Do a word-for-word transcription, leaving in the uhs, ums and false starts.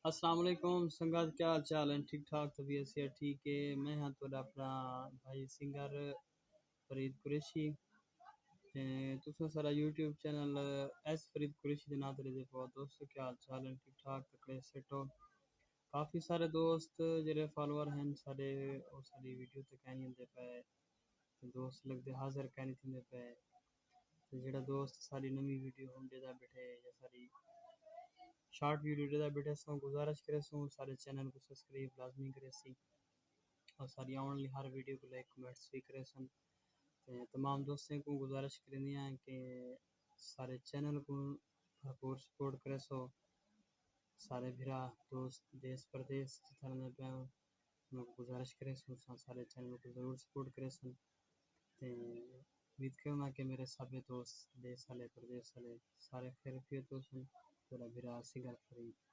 السلام علیکم سنگت، کیا حال چال ہیں؟ ٹھیک ٹھاک؟ طبیعت صحت ٹھیک ہے؟ میں ہاں تہاݙا اپݨا بھائی سنگر فرید قریشی۔ تے تساں سارا یوٹیوب چینل ایس فرید قریشی دے ناں تے ݙیہدے پئے ہو۔ دوستو، کیا حال چال ہیں؟ ٹھیک ٹھاک؟ تکڑے سیٹ ہو؟ کافی سارے دوست جیڑھے فالوور ہیں سارے، او ساری ویڈیو تے کائنی آندے پئے، تے دوست لڳدے حاضر کائنی تھیندے پئے۔ تے جیڑھا دوست ساری نویں ویڈیو ہݨ ݙیہدا ٻیٹھے یا ساری شارٹ ویڈیو ݙیہدا ٻیٹھے، اساں گزارش کریسوں سارے چینل کوں سبسکرائب لازمی کریسی، اور ساری آوݨ والی ہر ویڈیو کوں لائک کمنٹس وی کریسن۔ تے تمام دوستیں کوں گزارش کریندے ہیں کہ سارے چینل کوں بھرپور سپورٹ کریسو۔ سارے بھرا دوست دیس پردیس جتھاں رہندے پئے ہو، انہاں کوں گزارش کریسوں تساں سارے چینل کوں ضرور سپورٹ کریسن۔ تے امید کرینداں کہ میرے سبھے دوست دیس آلے پردیس آلے سارے خیر خیریت ہوسن۔ تہاݙا بھرا سنگر فرید۔